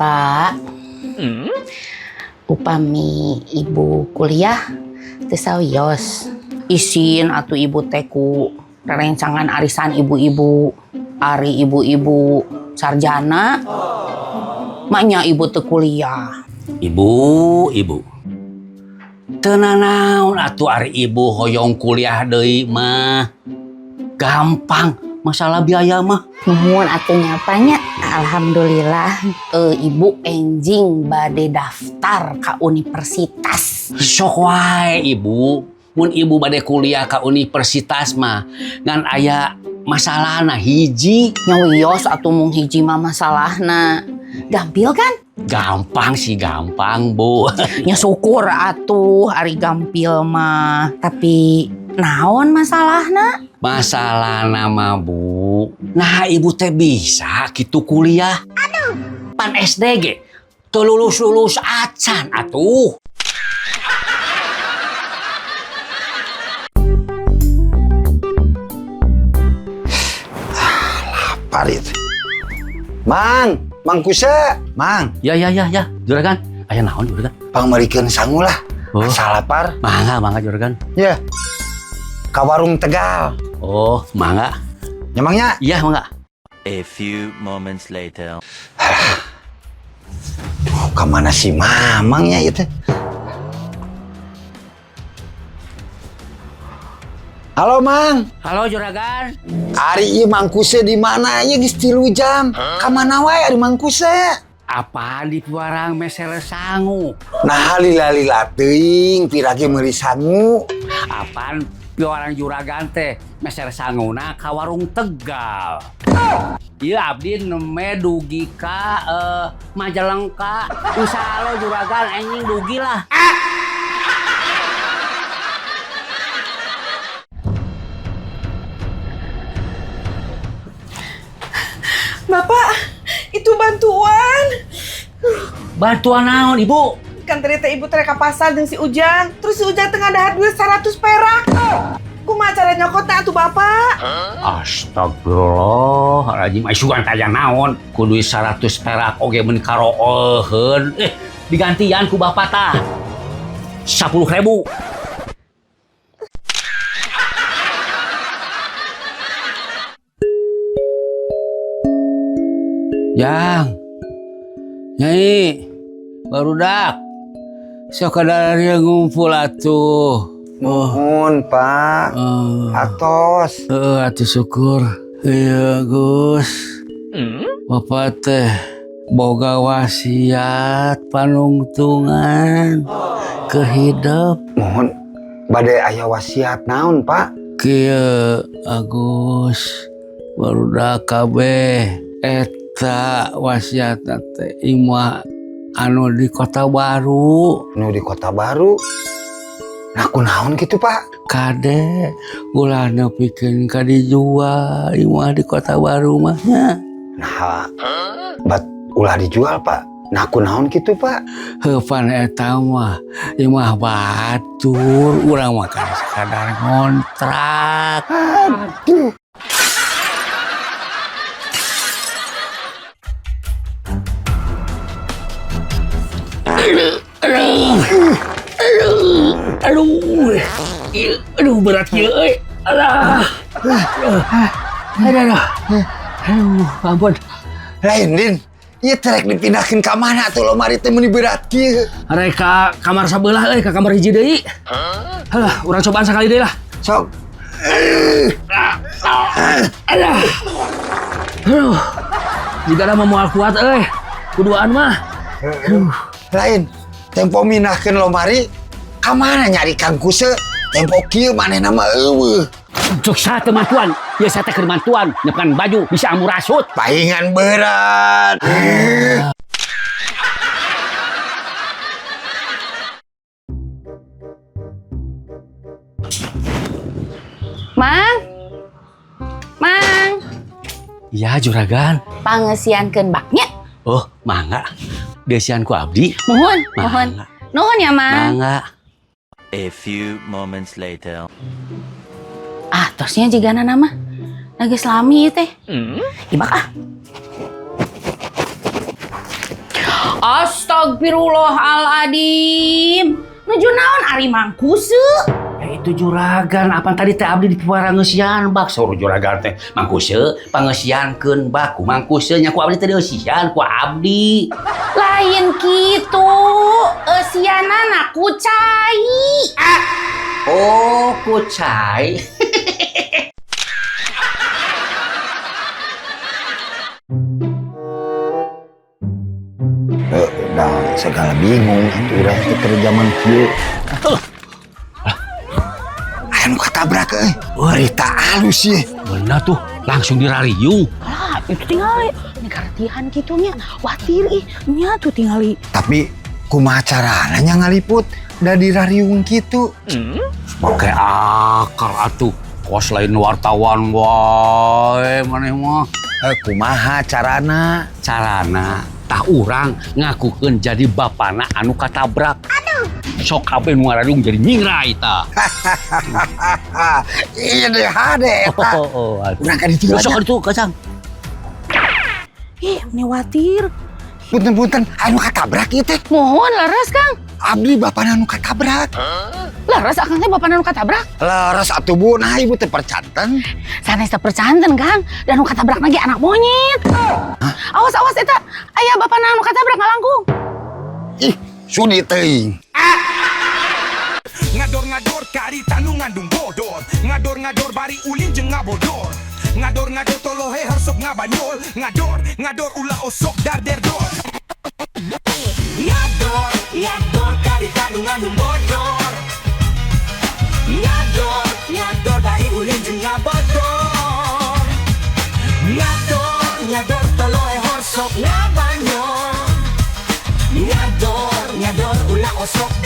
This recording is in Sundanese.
Pak, upami ibu kuliah teu sawios. Isin atuh ibu teh ku rerencangan arisan ibu-ibu, ari ibu-ibu sarjana. Maknya ibu teu kuliah. Ibu, ibu. Teu nanaon atuh ari ibu hoyong kuliah deui mah. Gampang masalah biaya mah. Nuhun atuh nya, Pak, nya. Alhamdulillah. Ibu enjing bade daftar ka universitas. Sok wae, ibu. Mun ibu bade kuliah ka universitas mah ngan aya masalahna hiji. Nya wios atuh mung hiji mah masalahna. Gampil kan? Gampang sih gampang, Bu. Nya syukur atuh ari gampil mah. Tapi naon masalahna? Masalahna mah, Bu. Nah, ibu teh bisa gitu kuliah. Aduh. Pan SD ge teu lulus-lulus acan atuh. Lapar itu. Mang, Mang Kusa, Mang, Ya ya ya ya, juragan. Aya naon, juragan? Pangmeulikeun sangu lah. Oh. Asa lapar. Mangga, mangga, juragan. Ya. Ka warung Tegal. Oh, mangga. Memangnya Iya, mangga. A few moments later. Duh, kemana si Mamang ya itu? Halo, Mang. Halo, juragan. Ari ieu Mang Kuse di mana ieu geus 3 jam? Ka mana wae ari Mang Kuse? Apaan di piwarang meser sangu? Nah, lila-lila teuing pirage meuli sangu. Apaan piwarang juragan teh meser sanguna ka warung Tegal. Iya, abdi neme dugi ka Majalengka. Insya Allah juragan anjing dugi lah. Bapak, itu bantuan. Bantuan naon, ibu? Kan tadi teh ibu teh ka pasar jeung si Ujang. Terus si Ujang tengah dahar duit 100 perak. Kumaha cara nyokotna atuh, Bapak? Astagfirullahaladzim, ai sugan taya naon ku duit 100 perak oge mun karooheun. Digantian ku bapak tah. 10.000. Jang. Nyai, barudak. Sok kada ngumpul atuh. Oh. Nuhun, Pak. Atos. Heeh, atuh syukur. Iya, Gus. Bapak teh boga wasiat panungtungan ke hidup. Mohon bade aya wasiat naon, Pak? Kieu, Agus, barudak kabeh, eta wasiat teh imah anu di Kota Baru. Nu di Kota Baru. Nah, kunaon gitu, Pak? Kade ulah nepikeun ka dijual imah di Kota Baru mah nya. Nah, bat ulah dijual, Pak. Nah, kunaon gitu, Pak? Heuh, pan eta mah imah batur, urang mah kan sekadar ngontrak. Aduh. Aduh, aduh, aduh, aduh, berat kieu euy. Alah. Aduh, aduh, aduh, ampun. Lain, Din. Ieu teh rek dipindahkeun ka mana tuh lomari teh meuni berat kieu? Rek ka kamar sabelah euy, ka kamar hiji deui. Halah, urang cobaan sakali deui lah. Sok. Alah. Aduh. Jika ada moal kuat euy. Kuduaan mah. Lain, tempo mindahkeun lomari ka mana nyari Kang Kuse? Tempo kieu manehna mah euweuh. Cuk saya teu mantuan. Ya saya teh keur mantuan, nyepan baju bisa amurasut. Pahingan berat. Mang. Mang. Iya, juragan. Pangeusiankeun baknya. Oh, mangga. Dieusian ku abdi. Mohon, mohon. Mangga. Nuhun ya, Mang. Mangga. A few moments later. Ah, tosnya jigana nama. Lagi selami ieu teh. Ibak ah. Astagfirullahaladzim. Nuju naon ari mangkuse? Eh, itu juragan, apa tadi teh abdi di pangeusian bak saur juragan teh. Mangkuse pangeusiankeun bak ku mangkuse nya ku abdi teh dieusian ku abdi. Lain kitu. Eusianana ku cai. Oh, ku cai. Eh, dah segala bingung atuh urang teh keur zaman kieu. Aya nu katabrak euy. Berita alus ye. Bener tuh, langsung dirariung. Lah, itu tingali. Ini karetihan kitunya. Watir ih, nya tuh tingali. Tapi kumaha carana nya ngaliput da dirariung kitu. Pakai akal atuh. Kos lain wartawan wae maneh mah. Eh, kumaha carana? Carana tah urang ngakukeun jadi bapana anu katabrak. Sok kabeh nu ngarariung jadi nyingrai tah. Ah, iya deh hade eta. Oh, atuh. Urang ka ditu Sok aja. itu kacang. Ih, ini watir. Punten-punten anu katabrak ieu teh. Mohon leres, Kang. Abdi bapana anu katabrak. Leres akang teh bapana nu katabrak. Leres atuh Bu, nah ibu teh percanten. Sanes teh percanten, Kang. Dan nu katabrak lagi anak monyet. Awas awas eta. Aya bapana nu katabrak ngalangkung. Ih, sudi teuing. Ngador-ngador karita nu ngandung bodor. Ngador-ngador bari ulin jeung ngabodor. Ngador-ngador tolohe sok ngabanyol. Ngador, ngador ulah osok darderdor. Ngador, ngador karita nu ngandung bodor. Ngador, ngador bari ulin jeung ngabodor. Ngador, ngador tolohe sok ngabanyol. Ngador, ngador ulah osok.